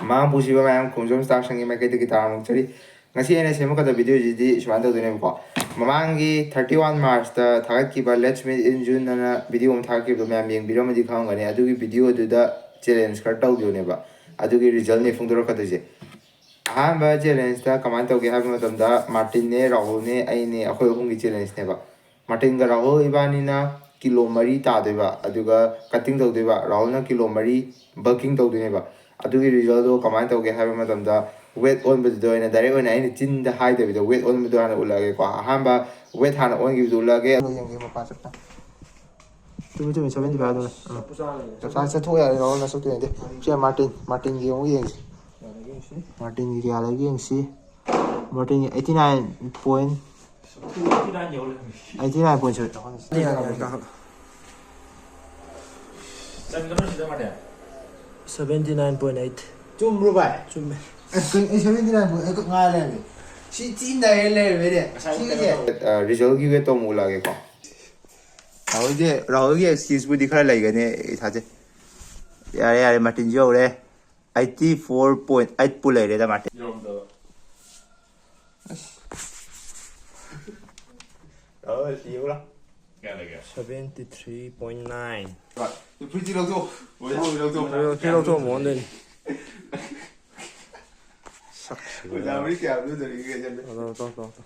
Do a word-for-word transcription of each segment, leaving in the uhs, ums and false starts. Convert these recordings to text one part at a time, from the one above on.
ꯃꯃꯥꯡ ꯄꯨꯁꯤꯕ ꯃꯌꯥꯝ ꯈꯣꯡꯖꯣꯝ ꯁ꯭ꯇꯥꯔ ꯁꯪꯒꯤ ꯃꯥꯏꯀꯩꯗꯒꯤ ꯇꯔꯥꯝꯅ ꯑꯣꯛꯆꯔꯤ꯫ ꯉꯁꯤ ꯑꯩꯅ ꯁꯦꯝꯃꯛꯀꯗꯕ ꯚꯤꯗꯤꯑꯣꯁꯤꯗꯤ ꯁꯨꯃꯥꯏꯅ ꯇꯧꯗꯣꯏꯅꯦꯕꯀꯣ꯫ ꯃꯃꯥꯡꯒꯤ thirty one March ꯇ ꯊꯥꯒꯠꯈꯤꯕ Let's Meet in June ꯑꯅ ꯚꯤꯗꯤꯑꯣ ꯑꯃ ꯊꯥꯒꯠꯈꯤꯕꯗꯣ ꯃꯌꯥꯝ ꯌꯦꯡꯕꯤꯔꯝꯃꯗꯤ ꯈꯪꯉꯝꯒꯅꯤ꯫ ꯑꯗꯨꯒꯤ ꯚꯤꯗꯤꯑꯣꯗꯨꯗ ꯆꯦꯂꯦꯟꯖ ꯈꯔ ꯇꯧꯈꯤꯕꯅꯦꯕ꯫ ꯑꯗꯨꯒꯤ ꯔꯤꯖꯜꯅꯦ ꯐꯣꯡꯗꯣꯔꯛꯀꯗꯣꯏꯁꯦ꯫ ꯑꯍꯥꯟꯕ ꯆꯦꯂꯦꯟꯖꯇ ꯀꯃꯥꯏꯅ ꯇꯧꯒꯦ ꯍꯥꯏꯕ ꯃꯇꯝꯗ ꯃꯥꯔꯇꯤꯟꯅꯦ, ꯔꯥꯍꯨꯜꯅꯦ, ꯑꯩꯅꯦ, ꯑꯩꯈꯣꯏ ꯑꯍꯨꯝꯒꯤ ꯆꯦꯂꯦꯟꯖꯅꯦꯕ꯫ ꯃꯥꯔꯇꯤꯟꯒ ꯔꯥꯍꯨꯜ ꯏꯕꯥꯅꯤꯅ ꯀꯤꯂꯣ ꯃꯔꯤ ꯇꯥꯗꯣꯏꯕ, ꯑꯗꯨꯒ ꯀꯠꯇꯤꯡ ꯇꯧꯗꯣꯏꯕ꯫ ꯔꯥꯍꯨꯜꯅ ꯀꯤꯂꯣ ꯃꯔꯤ ꯕꯜꯀꯤꯡ ꯇꯧꯗꯣꯏꯅꯦꯕ꯫ ꯑꯗꯨꯒꯤ ꯔꯤꯖꯜꯗꯣ ꯀꯃꯥꯏꯅ ꯇꯧꯒꯦ ꯍꯥꯏꯕ ꯃꯇꯝꯗ, ꯋꯦꯠ ꯑꯣꯟꯕꯗꯨꯗ ꯑꯣꯏꯅ ꯗꯥꯏꯔꯦꯛ ꯑꯣꯏꯅ ꯑꯩꯅ ꯆꯤꯟꯗ ꯍꯥꯏꯗꯕꯤꯗ ꯋꯦꯠ ꯑꯣꯟꯕꯗꯣ ꯍꯥꯟꯅ ꯎꯠꯂꯛꯑꯒꯦꯀꯣ꯫ ꯑꯍꯥꯟꯕ ꯋꯦꯠ ꯍꯥꯟꯅ ꯑꯣꯟꯈꯤꯕꯗꯨ ꯎꯠꯂꯛꯑꯒꯦ꯫ ꯌꯦꯡꯒꯦ ꯃꯄꯥ ꯆꯠꯄ꯫ ꯆꯨꯝꯃꯤ, ꯆꯨꯝꯃꯤ, seventy five ꯑꯗꯨꯅ꯫ ꯑꯥ꯫ ꯆꯞ ꯆꯥꯅ ꯆꯠꯊꯣꯛ ꯌꯥꯔꯦ, ꯔꯥꯍꯨꯜꯅ ꯆꯠꯇꯣꯏꯅꯗꯤ꯫ ꯁꯦ ꯃꯥꯔꯇꯤꯟ, ꯃꯥꯔꯇꯤꯟꯒꯤ ꯑꯃꯨꯛ ꯌꯦꯡꯁꯤ꯫ ꯃꯥꯔꯇꯤꯟꯒꯤ ꯀꯌꯥ ꯂꯩꯒꯦ ꯌꯦꯡꯁꯤ꯫ ꯃꯥꯔꯇꯤꯟꯒꯤ eighty nine point, eighty nine point seven꯫ ꯆꯟꯒꯗ꯭ꯔꯣ ꯁꯤꯗ Martin? Seventy nine point eight꯫ ꯆꯨꯝꯕ꯭ꯔꯣ ꯚꯥꯏ? ꯆꯨꯝꯃꯦ꯫ ꯑꯁ, ꯀꯩꯅꯣ, ꯑꯩ seventy nine point eight ꯈꯛ ꯉꯥꯏ ꯂꯩꯔꯝꯃꯦ꯫ ꯁꯤ ꯊꯤ ꯅꯩꯔꯦ ꯂꯩꯔꯝꯃꯦꯅꯦ꯫ ꯉꯁꯥꯏ ꯁꯤꯒꯤꯁꯦ꯫ ꯀꯩꯅꯣ ꯇꯧ- ꯑ, ꯔꯤꯖꯜꯒꯤ ꯋꯦꯠꯇꯣ ꯑꯃꯨꯛ ꯎꯠꯂꯛꯑꯒꯦꯀꯣ꯫ ꯔꯥꯍꯨꯜꯁꯦ, ꯔꯥꯍꯨꯜꯒꯤ ꯑꯦꯛꯁꯀ꯭ꯌꯨꯁꯄꯨꯗꯤ ꯈꯔ ꯂꯩꯒꯅꯤ, ꯑꯩ ꯊꯥꯖꯩ꯫ ꯌꯥꯔꯦ, ꯌꯥꯔꯦ, ꯃꯥꯔꯇꯤꯟꯁꯨ ꯌꯧꯔꯦ꯫ Eighty four point eight ꯄꯨ ꯂꯩꯔꯦꯗ, ꯃꯥꯔꯇꯤꯟ꯫ ꯌꯧꯔꯝꯗꯕ꯫ ꯑꯁ꯫ ꯔꯥꯍꯨꯜ, ꯌꯦꯡꯉꯨꯔꯥ꯫ ꯀꯌꯥ ꯂꯩꯒꯦ? Seventy three point nine꯫ ꯐꯨꯔꯤꯠꯁꯤ ꯂꯧꯊꯣꯛ꯫ ꯂꯧꯊꯣꯛ, ꯂꯧꯊꯣꯛ꯫ ꯐꯨꯔꯤꯠ ꯂꯧꯊꯣꯛ, ꯃꯉꯣꯟꯗꯅꯤ꯫ ꯁꯛꯁꯤꯒ꯫ ꯑꯣꯖꯥ ꯐꯨꯔꯤꯠ ꯀꯌꯥ ꯂꯧꯗꯣꯔꯤꯒꯦ? ꯂꯧꯊꯣꯛ, ꯂꯧꯊꯣꯛ, ꯂꯧꯊꯣꯛ꯫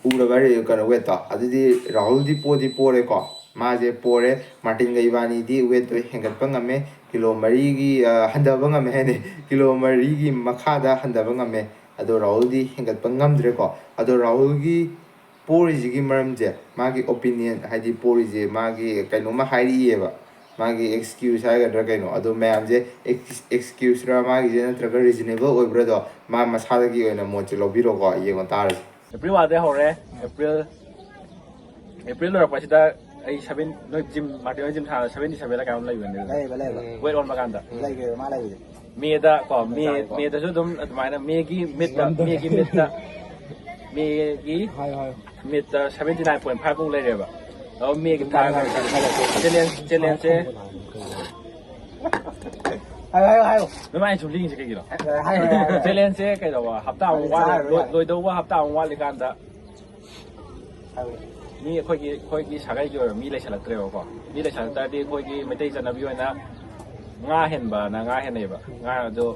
ꯎꯔꯕ ꯔꯦ-, ꯀꯩꯅꯣ, ꯋꯦꯠꯇꯣ? ꯑꯗꯨꯗꯤ ꯔꯥꯍꯨꯜꯗꯤ ꯄꯣꯗꯤ ꯄꯣꯔꯦꯀꯣ꯫ ꯃꯥꯁꯦ ꯄꯣꯔꯦ꯫ ꯃꯥꯔꯇꯤꯟꯒ ꯏꯕꯥꯅꯤꯗꯤ ꯋꯦꯠꯇꯣ ꯍꯦꯟꯒꯠꯄ ꯉꯝꯃꯦ꯫ ꯀꯤꯂꯣ ꯃꯔꯤꯒꯤ, ꯑ, ꯍꯟꯊꯕ ꯉꯝꯃꯦ ꯍꯥꯏꯅꯤ꯫ ꯀꯤꯂꯣ ꯃꯔꯤꯒꯤ ꯃꯈꯥꯗ ꯍꯟꯊꯕ ꯉꯝꯃꯦ꯫ ꯑꯗꯣ ꯔꯥꯍꯨꯜꯗꯤ ꯍꯦꯟꯒꯠꯄ ꯉꯝꯗ꯭ꯔꯦꯀꯣ꯫ ꯑꯗꯣ ꯔꯥꯍꯨꯜꯒꯤ ꯄꯣꯔꯤꯁꯤꯒꯤ ꯃꯔꯝꯁꯦ, ꯃꯥꯒꯤ ꯑꯣꯄꯤꯅꯤꯌꯟ, ꯍꯥꯏꯗꯤ ꯄꯣꯔꯤꯁꯦ ꯃꯥꯒꯤ ꯀꯩꯅꯣꯝꯃ ꯍꯥꯏꯔꯛꯏꯑꯕ꯫ ꯃꯥꯒꯤ ꯑꯦꯛꯁꯀ꯭ꯌꯨꯁ ꯍꯥꯏꯒꯗ꯭ꯔꯥ ꯀꯩꯅꯣ, ꯑꯗꯣ ꯃꯌꯥꯝꯁꯦ ꯑꯦꯛꯁ-, ꯑꯦꯛꯁꯀ꯭ꯌꯨꯁꯔꯥ ꯃꯥꯒꯤꯁꯦ ꯅꯠꯇ꯭ꯔꯒ ꯔꯤꯖꯅꯦꯕꯜ ꯑꯣꯏꯕ꯭ꯔꯥꯗꯣ ꯃꯥ ꯃꯁꯥꯗꯒꯤ ꯑꯣꯏꯅ ꯃꯣꯠꯁꯦ ꯂꯧꯕꯤꯔꯣꯀꯣ, ꯌꯦꯡꯉꯣ ꯇꯥꯔꯁꯦ꯫ ꯑꯦꯄ꯭ꯔꯤꯜ ꯋꯥꯟꯗꯩ ꯍꯧꯔꯦ꯫ ꯑꯦꯄ꯭ꯔꯤꯜ, ꯑꯦꯄ꯭ꯔꯤꯜ ꯂꯣꯏꯔꯛꯄꯁꯤꯗ ꯑꯩ ꯁꯚꯦꯟ, ꯅꯣꯏ ꯖꯤꯝ, ꯃꯥꯔꯇꯤꯟ ꯍꯣꯏ ꯖꯤꯝ ꯁꯥꯟꯅꯕ seventy seven ꯂ ꯀꯩꯅꯣꯝ ꯂꯩꯕꯅꯦ꯫ ꯂꯩꯕ, ꯂꯩꯕ꯫ ꯋꯦꯠ ꯑꯣꯟꯕ ꯀꯥꯟꯗ꯫ ꯂꯩꯕ, ꯃꯥ ꯂꯩꯕꯗꯤ꯫ ꯃꯦꯗ ꯀꯣ, ꯃꯦ, ꯃꯦꯗꯁꯨ ꯑꯗꯨꯝ ꯑꯗꯨꯃꯥꯏꯅ ꯃꯦꯒꯤ ꯃꯤꯠꯇ, ꯃꯦꯒꯤ ꯃꯤꯠꯇ, ꯃꯦꯒꯤ ꯍꯥꯏꯌꯣ, ꯍꯥꯏꯌꯣ꯫ ꯃꯤꯠꯇ seventy nine point five ꯃꯨꯛ ꯂꯩꯔꯦꯕ꯫ ꯑꯣ, ꯃꯦꯒꯤ ꯇꯥꯔꯒ ꯆꯦꯂꯦꯟꯖ, ꯆꯦꯂꯦꯟꯖꯁꯦ꯫ ꯍꯥꯏꯌꯣ, ꯍꯥꯏꯌꯣ, ꯍꯥꯏꯌꯣ꯫ ꯅꯨꯡꯉꯥꯏ ꯁꯨꯝ ꯂꯤꯡꯁꯦ ꯀꯩꯒꯤꯅꯣ? ꯍꯥꯏꯌꯣ, ꯍꯥꯏꯌꯣ, ꯍꯥꯏꯌꯣ꯫ ꯆꯦꯂꯦꯟꯖꯁꯦ ꯀꯩꯗꯧꯕ ꯍꯞꯇꯥ ꯑꯃꯨꯛ ꯋꯥꯠꯂꯤ, ꯂꯣꯏ- ꯂꯣꯏꯗꯧꯕ ꯍꯞꯇꯥ ꯑꯃꯨꯛ ꯋꯥꯠꯂꯤꯀꯥꯟꯗ ꯍꯥꯏꯌꯣ꯫ ꯃꯤ ꯑꯩꯈꯣꯏꯒꯤ ꯑꯩꯈꯣꯏꯒꯤ ꯁꯥꯒꯩꯒꯤ ꯑꯣꯏꯕ ꯃꯤ ꯂꯩꯁꯜꯂꯛꯇ꯭ꯔꯦꯕꯀꯣ꯫ ꯃꯤ ꯂꯩꯁꯜꯂꯛꯇ꯭ꯔꯗꯤ ꯑꯩꯈꯣꯏꯒꯤ ꯃꯩꯇꯩ ꯆꯠꯅꯕꯤ ꯑꯣꯏꯅ ꯉꯥ ꯍꯦꯟꯕꯅ ꯉꯥ ꯍꯦꯟꯅꯩꯕ꯫ ꯉꯥ ꯑꯗꯣ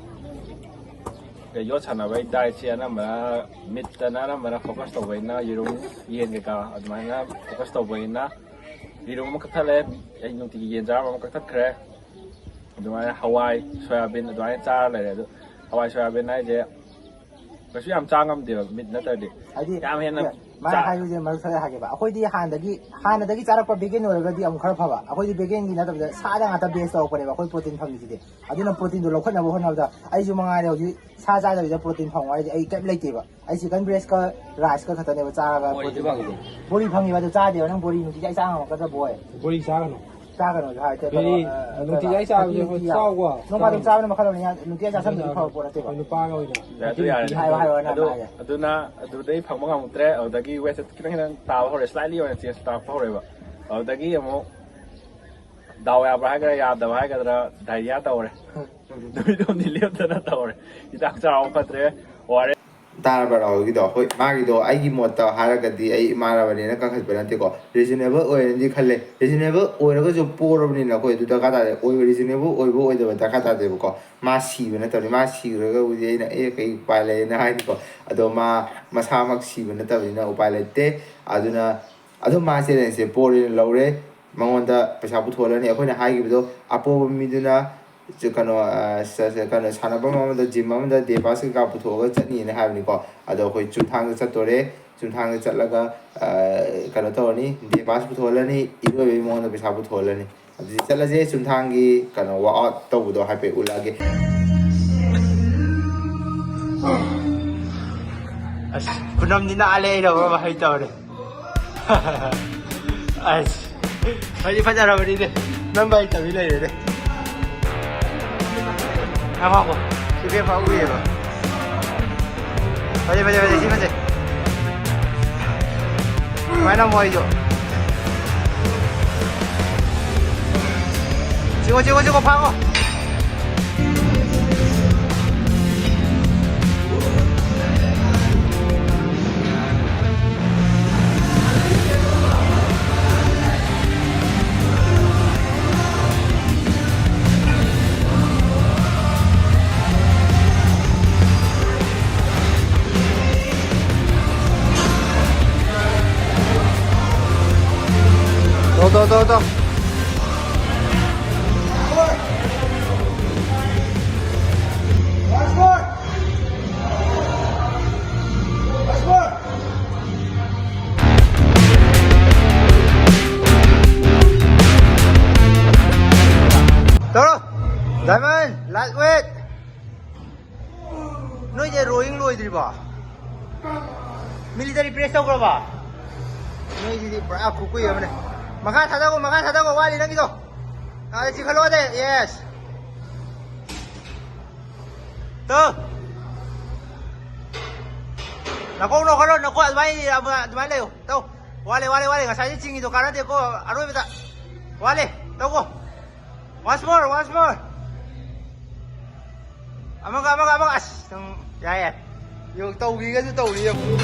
ꯌꯣꯠ ꯁꯥꯟꯅꯕꯒꯤ ꯗꯥꯏꯠꯁꯦ ꯑꯅꯝꯕꯅ ꯃꯤꯠꯇꯅ ꯑꯅꯝꯕꯅ ꯐꯣꯀꯁ ꯇꯧꯕꯅꯤꯅ ꯌꯦꯔꯨꯝ, ꯌꯦꯟ ꯀꯩꯀꯥ ꯑꯗꯨꯃꯥꯏꯅ ꯐꯣꯀꯁ ꯇꯧꯕꯅꯤꯅ ꯌꯦꯔꯨꯝ ꯑꯃ ꯀꯛꯊꯠꯂꯦ꯫ ꯑꯩ ꯅꯨꯡꯇꯤꯒꯤ ꯌꯦꯟ ꯆꯥꯔꯝꯕ ꯑꯃ ꯀꯛꯊꯠꯈ꯭ꯔꯦ꯫ ꯑꯗꯨꯃꯥꯏꯅ ꯍꯋꯥꯏ, ꯁꯣꯌꯥꯕꯤꯟ ꯑꯗꯨꯃꯥꯏꯅ ꯆꯥꯔ ꯂꯩꯔꯦ꯫ ꯑꯗꯣ ꯍꯋꯥꯏ, ꯁꯣꯌꯥꯕꯤꯟ ꯍꯥꯏꯁꯦ ꯀꯩꯁꯨ ꯌꯥꯝ ꯆꯥ ꯉꯝꯗꯦꯕ ꯃꯤꯠ ꯅꯠꯇ꯭ꯔꯗꯤ꯫ ꯍꯥꯏꯗꯤ ꯌꯥꯝ ꯍꯦꯟꯅ ꯃꯥꯅ ꯆꯥ- ꯍꯥꯏꯕꯁꯦ ꯃꯔꯨꯞ ꯁꯣꯏꯗ ꯍꯥꯏꯒꯦꯕ, ꯑꯩꯈꯣꯏꯗꯤ ꯍꯥꯟꯅꯗꯒꯤ ꯍꯥꯟꯅꯗꯒꯤ ꯆꯥꯔꯛꯄ ꯕꯦꯒꯦꯟ ꯑꯣꯏꯔꯒꯗꯤ ꯑꯃꯨꯛ ꯈꯔ ꯐꯕ꯫ ꯑꯩꯈꯣꯏꯗꯤ ꯕꯦꯒꯦꯟꯒꯤ ꯅꯠꯇꯕꯗ ꯁꯥꯗ ꯉꯥꯛꯇ ꯕꯦꯁ ꯇꯧꯔꯛꯄꯅꯦꯕ ꯑꯩꯈꯣꯏ ꯄ꯭ꯔꯣꯇꯤꯟ ꯐꯪꯉꯤꯁꯤꯗꯤ꯫ ꯑꯗꯨꯅ ꯄ꯭ꯔꯣꯇꯤꯟꯗꯣ ꯂꯧꯈꯠꯅꯕ ꯍꯣꯠꯅꯕꯗ ꯑꯩꯁꯨ ꯃꯉꯥꯏꯔꯦ ꯍꯧꯖꯤꯛ ꯁꯥ ꯆꯥꯗꯕꯤꯗ ꯄ꯭ꯔꯣꯇꯤꯟ ꯐꯪꯉꯣ ꯍꯥꯏꯗꯤ ꯑꯩ ꯀꯩꯝ ꯂꯩꯇꯦꯕ꯫ ꯑꯩ ꯆꯤꯀꯟ ꯕ꯭ꯔꯦꯁꯀ ꯔꯥꯏꯁꯀ ꯈꯛꯇꯅꯦꯕ ꯆꯥꯔꯒ ꯕꯣꯔꯤꯁꯨ ꯄ꯭ꯔꯣꯇꯤꯟ ꯐꯪꯉꯤꯗꯨꯗꯤ꯫ ꯕꯣꯔꯤ ꯐꯪꯉꯤꯕ ꯑꯗꯨ ꯆꯥꯗꯦꯕ꯫ ꯅꯪ ꯕꯣꯔꯤ ꯅꯨꯡꯇꯤꯖꯥꯏ ꯆꯥ ꯉꯝꯃꯛꯀꯗ꯭ꯔ ꯕꯣꯏ? ꯕꯣꯔꯤ ꯆꯥꯒꯅꯨ꯫ ꯆꯥꯒꯅꯨ ꯍꯥꯏ ꯀꯩꯅꯣ, ꯕꯣꯔꯤ ꯑ, ꯅꯨꯡꯇꯤꯖꯥꯏ ꯀꯩꯅꯣ, ꯆꯥꯕꯁꯦ ꯅꯨꯡꯇꯤꯒꯤ ꯆꯥꯎꯀꯣ꯫ ꯅꯣꯡ ꯐꯥꯗꯣꯛ ꯆꯥꯕꯅ ꯃꯈꯜ ꯑꯃꯅꯤ, ꯅꯨꯡꯇꯤꯖꯥꯏ ꯆꯥꯁꯟꯕꯗꯤ ꯐꯕ ꯄꯣꯠ ꯅꯠꯇꯦꯕ꯫ ꯑꯩꯈꯣꯏ ꯅꯨꯄꯥꯒ ꯑꯣꯏꯅ ꯑꯗꯨ ꯌꯥꯔꯦ꯫ ꯍꯥꯏꯌꯣ, ꯍꯥꯏꯌꯣ, ꯅꯪ ꯑꯗꯨ ꯍꯥꯏꯌꯣ꯫ ꯑꯗꯨꯅ ꯑꯗꯨꯗꯩ ꯐꯪꯕ ꯉꯝꯃꯛꯇ꯭ꯔꯦ꯫ ꯑꯗꯨꯗꯒꯤ ꯋꯦꯠꯁꯦ ꯈꯤꯇꯪ ꯈꯤꯇꯪ ꯇꯥꯕ ꯍꯧꯔꯦ, ꯁ꯭ꯂꯥꯏꯠꯂꯤ ꯑꯣꯏꯅ ꯆꯦꯟꯖ ꯇꯥꯔꯛꯄ ꯍꯧꯔꯦꯕ꯫ ꯑꯗꯨꯗꯒꯤ ꯑꯃꯨꯛ ꯗꯥꯎ ꯌꯥꯕ ꯍꯥꯏꯒꯗ꯭ꯔꯥ ꯌꯥꯗꯕ ꯍꯥꯏꯒꯗ꯭ꯔꯥ ꯗꯥꯏꯔꯤꯌꯥ ꯇꯧꯔꯦ꯫ ꯅꯨꯃꯤꯠ ꯍꯨꯝꯅꯤ ꯂꯦꯞꯇꯅ ꯇꯧꯔꯦ꯫ ꯍꯤꯗꯥꯛ ꯆꯥꯕ ꯐꯠꯇ꯭ꯔꯦ꯫ ꯑꯣ ꯑꯥꯔ ꯑꯦꯁ ꯇꯥꯔꯕ ꯔꯥꯍꯨꯜꯒꯤꯗꯣ? ꯍꯣꯏ, ꯃꯥꯒꯤꯗꯣ ꯑꯩꯒꯤ ꯃꯣꯠꯇ ꯍꯥꯏꯔꯒꯗꯤ ꯑꯩ ꯏꯃꯥꯟꯅꯕꯅꯦꯅ ꯀꯟꯈꯠꯄ ꯅꯠꯇꯦꯀꯣ꯫ ꯔꯤꯖꯅꯦꯕꯜ ꯑꯣꯏꯔꯅꯗꯤ ꯈꯜꯂꯦ꯫ ꯔꯤꯖꯅꯦꯕꯜ ꯑꯣꯏꯔꯒꯁꯨ ꯄꯣꯔꯕꯅꯤꯅ ꯑꯩꯈꯣꯏ ꯑꯗꯨ ꯗꯔꯀꯥꯔ ꯇꯥꯗꯦ꯫ ꯑꯣꯏꯕ ꯔꯤꯖꯅꯦꯕꯜ ꯑꯣꯏꯕ ꯑꯣꯏꯗꯕ ꯗꯔꯀꯥꯔ ꯇꯥꯗꯦꯕꯀꯣ꯫ ꯃꯥ ꯁꯤꯕ ꯅꯠꯇꯕꯅꯤ꯫ ꯃꯥ ꯁꯤꯈ꯭ꯔꯒꯕꯨꯗꯤ ꯑꯩꯅ ꯑꯦ ꯀꯩ ꯎꯄꯥꯏ ꯂꯩꯅ ꯍꯥꯏꯅꯤꯀꯣ꯫ ꯑꯗꯣ ꯃꯥ ꯃꯁꯥꯃꯛ ꯁꯤꯕ ꯅꯠꯇꯕꯅꯤꯅ ꯎꯄꯥꯏ ꯂꯩꯇꯦ꯫ ꯑꯗꯨꯅ ꯑꯗꯨꯝ ꯃꯥ ꯆꯦꯂꯦꯟꯖꯁꯦ ꯄꯣꯔꯦꯅ ꯂꯧꯔꯦ꯫ ꯃꯉꯣꯟꯗ ꯄꯩꯁꯥ ꯄꯨꯊꯣꯛꯍꯜꯂꯅꯤ꯫ ꯑꯩꯈꯣꯏꯅ ꯍꯥꯏꯈꯤꯕꯗꯣ ꯑꯄꯣꯕ ꯃꯤꯗꯨꯅ ꯀꯩꯅꯣ ꯀꯩꯅꯣ ꯁꯥꯟꯅꯐꯝ ꯑꯃꯗ, ꯖꯤꯝ ꯑꯃꯗ ꯗꯦ ꯄꯥꯁ ꯀꯩꯀꯥ ꯄꯨꯊꯣꯛꯑꯒ ꯆꯠꯅꯤꯅ ꯍꯥꯏꯕꯅꯤꯀꯣ꯫ ꯑꯗꯣ ꯑꯩꯈꯣꯏ ꯆꯨꯝꯊꯥꯡꯗ ꯆꯠꯇꯣꯔꯦ꯫ ꯆꯨꯝꯊꯥꯡꯗ ꯆꯠꯂꯒ ꯀꯩꯅꯣ ꯇꯧꯔꯅꯤ, ꯗꯦ ꯄꯥꯁ ꯄꯨꯊꯣꯛꯍꯜꯂꯅꯤ, ꯏꯔꯣꯏꯕꯒꯤ ꯃꯉꯣꯟꯗ ꯄꯩꯁꯥ ꯄꯨꯊꯣꯛꯍꯜꯂꯅꯤ꯫ ꯑꯗꯨꯗꯤ ꯆꯠꯂꯁꯦ, ꯆꯨꯝꯊꯥꯡꯒꯤ ꯀꯩꯅꯣ ꯋꯥꯛ ꯑꯥꯎꯠ ꯇꯧꯕꯗꯣ ꯍꯥꯏꯐꯦꯠ ꯎꯠꯂꯛꯑꯒꯦ꯫ ꯑꯁ, ꯈꯨꯅꯝꯗꯤ ꯅꯥꯜꯂꯦ, ꯑꯩꯅ ꯃꯔꯣꯟ ꯑꯃ ꯍꯩꯇꯕꯅꯦ꯫ ꯑꯁ, ꯐꯗꯤ ꯐꯖꯔꯕꯅꯤꯅꯦ꯫ ꯅꯝꯕ ꯍꯩꯇꯕꯤ ꯂꯩꯔꯦꯅꯦ꯫ ꯉꯥꯏꯈꯣ, ꯉꯥꯏꯈꯣ꯫ ꯁꯤ ꯕꯦꯛ ꯐꯥꯎ ꯎꯏꯌꯦꯕ꯫ ꯐꯖꯩ, ꯐꯖꯩ, ꯐꯖꯩ, ꯁꯤ ꯐꯖꯩ꯫ ꯁꯨꯃꯥꯏꯅ ꯑꯃꯨꯛ ꯑꯩꯁꯨ꯫ ꯉꯁꯤ ꯉꯁꯤ ꯀꯣ ꯐꯥꯉꯣ꯫ ꯇꯧ ꯇꯧ ꯇꯧ ꯇꯧ꯫ ꯇꯧꯔꯣ꯫ Diamond, lightweight. ꯅꯣꯏꯁꯦ ꯔꯣꯌꯤꯡ ꯂꯣꯏꯗ꯭ꯔꯤꯕꯣ? ꯃꯤꯂꯤꯇꯔꯤ ꯄ꯭ꯔꯦꯁ ꯇꯧꯈ꯭ꯔꯕ? ꯅꯣꯏꯁꯤꯗꯤ ꯄꯨꯔꯥ ꯈꯨꯀꯨꯏ ꯑꯃꯅꯦ꯫ ꯃꯈꯥ ꯊꯥꯗꯧ, ꯃꯈꯥ ꯊꯥꯗꯧ, ꯋꯥꯠꯂꯤ ꯅꯪꯒꯤꯗꯣ꯫ ꯑꯥ, ꯆꯤꯡꯈꯠꯂꯣ ꯑꯗꯩ, ꯌꯦꯁ꯫ ꯇꯧ꯫ ꯅꯀꯣꯛ ꯅꯣꯛꯈꯠꯂꯣ, ꯅꯀꯣꯛ ꯑꯗꯨꯃꯥꯏꯅ, ꯑꯗꯨꯃꯥꯏꯅ ꯂꯩꯌꯨ꯫ ꯇꯧ꯫ ꯋꯥꯠꯂꯦ, ꯋꯥꯠꯂꯦ, ꯋꯥꯠꯂꯦ꯫ ꯉꯁꯥꯏꯗꯤ ꯆꯤꯡꯉꯤꯗꯣ ꯀꯥꯟꯅꯗꯦꯀꯣ, ꯑꯔꯣꯏꯕꯗ꯫ ꯋꯥꯠꯂꯦ꯫ ꯇꯧꯀꯣ꯫ Once more, once more. ꯑꯃꯒ, ꯑꯃꯒ, ꯑꯃꯒ꯫ ꯑꯁ, ꯅꯪ, ꯌꯥꯏ, ꯌꯥꯏ꯫ ꯌꯦꯡꯉꯨ, ꯇꯧꯈꯤꯒꯁꯨ ꯇꯧꯔꯤ ꯌꯦꯡꯉꯨ꯫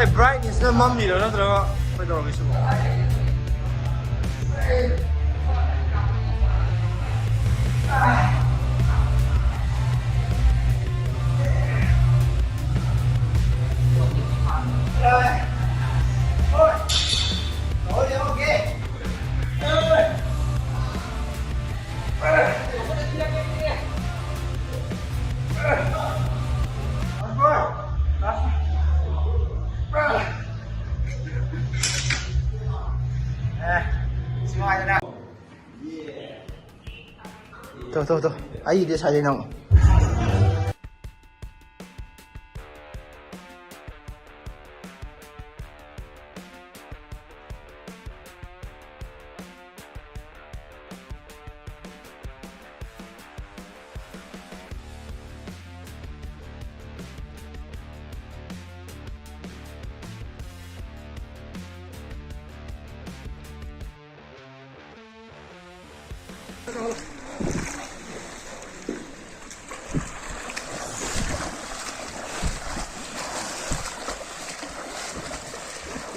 ꯕ꯭ꯔꯥꯏꯠꯅꯦꯁꯅ ꯃꯝꯃꯤꯔꯣ ꯅꯠꯇ꯭ꯔꯒ ꯀꯩꯗꯧꯔꯒꯦ ꯁꯤꯕꯣ? ꯇꯣ, ꯇꯣ, ꯇꯣ꯫ ꯑꯩꯒꯤꯗꯤ ꯁꯥꯏꯂꯦꯟ ꯑꯃꯨꯛ꯫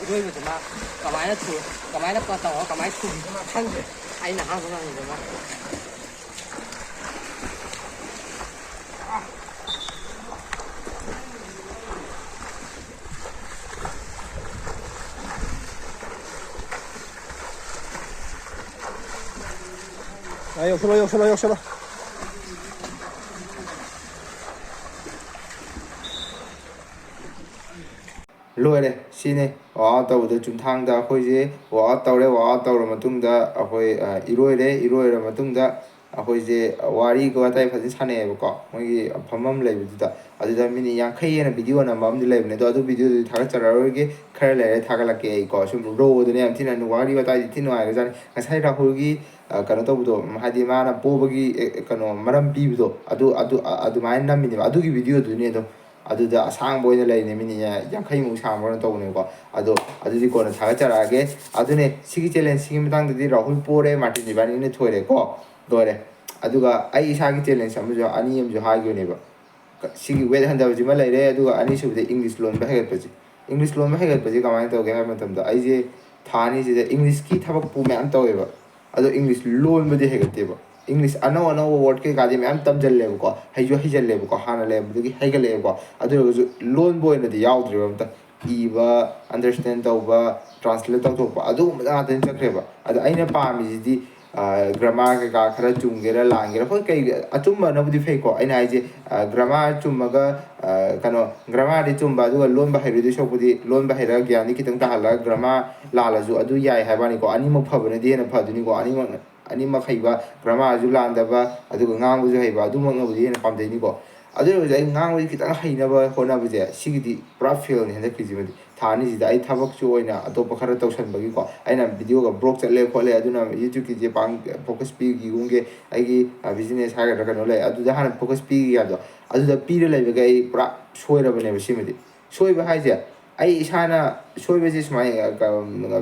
ꯏꯔꯣꯏꯕꯁꯤꯅ ꯀꯃꯥꯏꯅ ꯊꯨ-, ꯀꯃꯥꯏꯅ ꯀ-, ꯇꯧꯔꯒ ꯀꯃꯥꯏꯅ ꯊꯨꯔꯤꯅꯣ ꯈꯪꯗꯦ꯫ ꯑꯩꯅ ꯑꯍꯥꯟꯕ ꯉꯝꯗꯅ꯫ ꯌꯧꯁꯜꯂꯣ, ꯌꯧꯁꯜꯂꯣ, ꯌꯧꯁꯜꯂꯣ꯫ ꯂꯣꯏꯔꯦ꯫ ꯁꯤꯅꯦ ꯋꯥꯛ ꯑꯥꯎꯠ ꯇꯧꯕꯗ ꯆꯨꯝꯊꯥꯡꯗ ꯑꯩꯈꯣꯏꯁꯦ ꯋꯥꯛ ꯑꯥꯎꯠ ꯇꯧꯔꯦ꯫ ꯋꯥꯛ ꯑꯥꯎꯠ ꯇꯧꯔ ꯃꯇꯨꯡꯗ ꯑꯩꯈꯣꯏ, ꯑ, ꯏꯔꯣꯏꯔꯦ꯫ ꯏꯔꯣꯏꯔ ꯃꯇꯨꯡꯗ ꯑꯩꯈꯣꯏꯁꯦ ꯋꯥꯔꯤ ꯋꯥꯇꯥꯏ ꯐꯖꯅ ꯁꯥꯟꯅꯩꯌꯦꯕꯀꯣ, ꯃꯣꯏꯒꯤ ꯐꯝꯐꯝ ꯂꯩꯕꯗꯨꯗ꯫ ꯑꯗꯨꯗ ꯃꯤꯅꯤꯠ ꯌꯥꯡꯈꯩ ꯍꯦꯟꯅ ꯚꯤꯗꯤꯑꯣ ꯅꯝꯕ ꯑꯃꯗꯤ ꯂꯩꯕꯅꯦ, ꯑꯗꯣ ꯑꯗꯨ ꯚꯤꯗꯤꯑꯣꯗꯨꯗꯤ ꯊꯥꯒꯠꯆꯔꯛꯑꯔꯣꯏꯒꯦ, ꯈꯔ ꯂꯩꯔ ꯊꯥꯒꯠꯂꯛꯀꯦ ꯑꯩꯀꯣ꯫ ꯁꯨꯝ ꯔꯣꯗꯨꯅꯦ ꯌꯥꯝ ꯊꯤꯅ ꯋꯥꯔꯤ ꯋꯥꯇꯥꯏꯗꯤ ꯊꯤ ꯅꯨꯡꯉꯥꯏꯈ꯭ꯔꯖꯥꯠꯅꯤ꯫ ꯉꯁꯥꯏ ꯔꯥꯍꯨꯜꯒꯤ, ꯑ, ꯀꯩꯅꯣ ꯇꯧꯕꯗꯣ, ꯍꯥꯏꯗꯤ ꯃꯥꯅ ꯄꯣꯕꯒꯤ, ꯑꯦ, ꯀꯩꯅꯣ ꯃꯔꯝ ꯄꯤꯕꯗꯣ, ꯑꯗꯨ, ꯑꯗꯨ, ꯑ-, ꯑꯗꯨꯃꯥꯏꯅ ꯅꯝꯃꯤꯅꯦꯕ꯫ ꯑꯗꯨꯒꯤ ꯚꯤꯗꯤꯑꯣꯗꯨꯅꯦ ꯑꯗꯣ꯫ ꯑꯗꯨꯗ ꯑꯁꯥꯡꯕ ꯑꯣꯏꯅ ꯂꯩꯔꯤꯅꯦ, ꯃꯤꯅꯤꯠ ꯌꯥꯡꯈꯩꯃꯨꯛ ꯁꯥꯡꯕ ꯑꯣꯏꯅ ꯇꯧꯕꯅꯦꯕꯀꯣ꯫ ꯑꯗꯣ ꯑꯗꯨꯗꯤ ꯀꯣꯟꯅ ꯊꯥꯒꯠꯆꯔꯛꯑꯒꯦ꯫ ꯑꯗꯨꯅꯦ, ꯁꯤꯒꯤ ꯆꯦꯂꯦꯟꯖꯁꯤꯒꯤ ꯃꯇꯥꯡꯗꯗꯤ ꯔꯥꯍꯨꯜ ꯄꯣꯔꯦ, ꯃꯥꯔꯇꯤꯟ ꯏꯕꯥꯅꯤꯅ ꯊꯣꯏꯔꯦꯀꯣ꯫ ꯂꯣꯏꯔꯦ꯫ ꯑꯗꯨꯒ ꯑꯩ ꯏꯁꯥꯒꯤ ꯆꯦꯂꯦꯟꯖ ꯑꯃꯁꯨ, ꯑꯅꯤ ꯑꯃꯁꯨ ꯍꯥꯏꯈꯤꯕꯅꯦꯕ꯫ ꯁꯤꯒꯤ ꯋꯦꯠ ꯍꯟꯊꯕꯁꯤꯃ ꯂꯩꯔꯦ, ꯑꯗꯨꯒ ꯑꯅꯤꯁꯨꯕꯗ ꯏꯪꯂꯤꯁ ꯂꯣꯟꯕ ꯍꯩꯒꯠꯄꯁꯦ꯫ ꯏꯪꯂꯤꯁ ꯂꯣꯟꯕ ꯍꯩꯒꯠꯄꯁꯦ ꯀꯃꯥꯏꯅ ꯇꯧꯒꯦ ꯍꯥꯏꯕ ꯃꯇꯝꯗ, ꯑꯩꯁꯦ ꯊꯥ ꯑꯅꯤꯁꯤꯗ ꯏꯪꯂꯤꯁꯀꯤ ꯊꯕꯛꯄꯨ ꯃꯌꯥꯝ ꯇꯧꯋꯦꯕ, ꯑꯗꯣ ꯏꯪꯂꯤꯁ ꯂꯣꯟꯕꯗꯤ ꯍꯩꯒꯠꯇꯦꯕ꯫ ꯏꯪꯂꯤꯁ ꯑꯅꯧ ꯑꯅꯧꯕ ꯋꯥꯔꯗ ꯀꯩꯀꯥꯗꯤ ꯃꯌꯥꯝ ꯇꯝꯁꯤꯜꯂꯦꯕꯀꯣ, ꯍꯩꯁꯨ ꯍꯩꯖꯜꯂꯦꯕꯀꯣ, ꯍꯥꯟꯅ ꯂꯩꯔꯝꯕꯗꯒꯤ ꯍꯩꯒꯠꯂꯛꯑꯦꯕꯀꯣ꯫ ꯑꯗꯨ ꯑꯣꯏꯔꯒꯁꯨ ꯂꯣꯟꯕ ꯑꯣꯏꯅꯗꯤ ꯌꯥꯎꯗ꯭ꯔꯦꯕ ꯑꯝꯇ꯫ ꯏꯕ, ꯑꯟꯗꯔꯁꯇꯦꯟ ꯇꯧꯕ, ꯇ꯭ꯔꯥꯟꯁꯂꯦꯠ ꯇꯧꯊꯣꯛꯄ, ꯑꯗꯨꯒꯨꯝꯕꯗ ꯉꯥꯛꯇꯅꯤ ꯆꯠꯈ꯭ꯔꯦꯕ꯫ ꯑꯗ ꯑꯩꯅ ꯄꯥꯝꯃꯤꯁꯤꯗꯤ ꯒ꯭ꯔꯃꯥꯔ ꯀꯩꯀꯥ ꯈꯔ ꯆꯨꯝꯒꯦꯔꯥ ꯂꯥꯟꯒꯦꯔꯥ, ꯍꯣꯏ, ꯀꯩ, ꯑꯆꯨꯝꯕꯅꯕꯨꯗꯤ ꯐꯩꯀꯣ꯫ ꯑꯩꯅ ꯍꯥꯏꯁꯦ, ꯒ꯭ꯔꯃꯥꯔ ꯆꯨꯝꯃꯒ, ꯀꯩꯅꯣ, ꯒ꯭ꯔꯃꯥꯔꯗꯤ ꯆꯨꯝꯕ, ꯑꯗꯨꯒ ꯂꯣꯟꯕ ꯍꯩꯔꯣꯏꯗꯣꯏ ꯁꯔꯨꯛꯄꯨꯗꯤ ꯂꯣꯟꯕ ꯍꯩꯔꯒ ꯒ꯭ꯌꯥꯟꯗꯤ ꯈꯤꯇꯪ ꯇꯥꯍꯜꯂꯒ ꯒ꯭ꯔꯃꯥꯔ ꯂꯥꯜꯂꯁꯨ ꯑꯗꯨ ꯌꯥꯏ ꯍꯥꯏꯕ ꯋꯥꯅꯤꯀꯣ꯫ ꯑꯅꯤꯃꯛ ꯐꯕꯅꯗꯤ ꯍꯦꯟꯅ ꯐꯗꯣꯏꯅꯤꯀꯣ꯫ ꯑꯅꯤꯃꯛ, ꯑꯅꯤꯃꯛ ꯍꯩꯕ, ꯒ꯭ꯔꯃꯥꯔꯁꯨ ꯂꯥꯟꯗꯕ, ꯑꯗꯨꯒ ꯉꯥꯡꯕꯁꯨ ꯍꯩꯕ, ꯑꯗꯨꯃꯛꯅꯕꯨꯗꯤ ꯍꯦꯟꯅ ꯄꯥꯝꯖꯩꯅꯤꯀꯣ꯫ ꯑꯗꯨ ꯑꯣꯏꯔꯒꯁꯨ ꯑꯩ ꯉꯥꯡꯕꯁꯤ ꯈꯤꯇꯪ ꯍꯩꯅꯕ ꯍꯣꯠꯅꯕꯁꯦ, ꯁꯤꯒꯤꯗꯤ ꯄꯨꯔꯥ ꯐꯦꯜꯅꯤ ꯍꯟꯗꯛꯀꯤꯁꯤꯃꯗꯤ꯫ ꯊꯥ ꯑꯅꯤꯁꯤꯗ ꯑꯩ ꯊꯕꯛꯁꯨ ꯑꯣꯏꯅ ꯑꯇꯣꯞꯄ ꯈꯔ ꯇꯧꯁꯟꯕꯒꯤꯀꯣ, ꯑꯩꯅ ꯚꯤꯗꯤꯑꯣꯒ ꯕ꯭ꯂꯣꯛ ꯆꯠꯂꯦ ꯈꯣꯠꯂꯦ, ꯑꯗꯨꯅ ꯌꯨꯇ꯭ꯌꯨꯕꯀꯤꯁꯦ ꯄꯥꯡ ꯐꯣꯀꯁ ꯄꯤꯈꯤꯒꯨꯝꯒꯦ꯫ ꯑꯩꯒꯤ ꯕꯤꯖꯤꯅꯦꯁ ꯍꯥꯏꯒꯗ꯭ꯔꯥ ꯀꯩꯅꯣ ꯂꯩ, ꯑꯗꯨꯗ ꯍꯥꯟꯅ ꯐꯣꯀꯁ ꯄꯤꯈꯤ ꯍꯥꯏꯕꯗꯣ, ꯑꯗꯨꯗ ꯄꯤꯔ ꯂꯩꯕꯒꯤ ꯑꯩ ꯄꯨꯔꯥ ꯁꯣꯏꯔꯕꯅꯦꯕ ꯁꯤꯃꯗꯤ꯫ ꯁꯣꯏꯕ ꯍꯥꯏꯁꯦ, ꯑꯩ ꯏꯁꯥꯅ ꯁꯣꯏꯕꯁꯦ ꯁꯨꯃꯥꯏꯅ,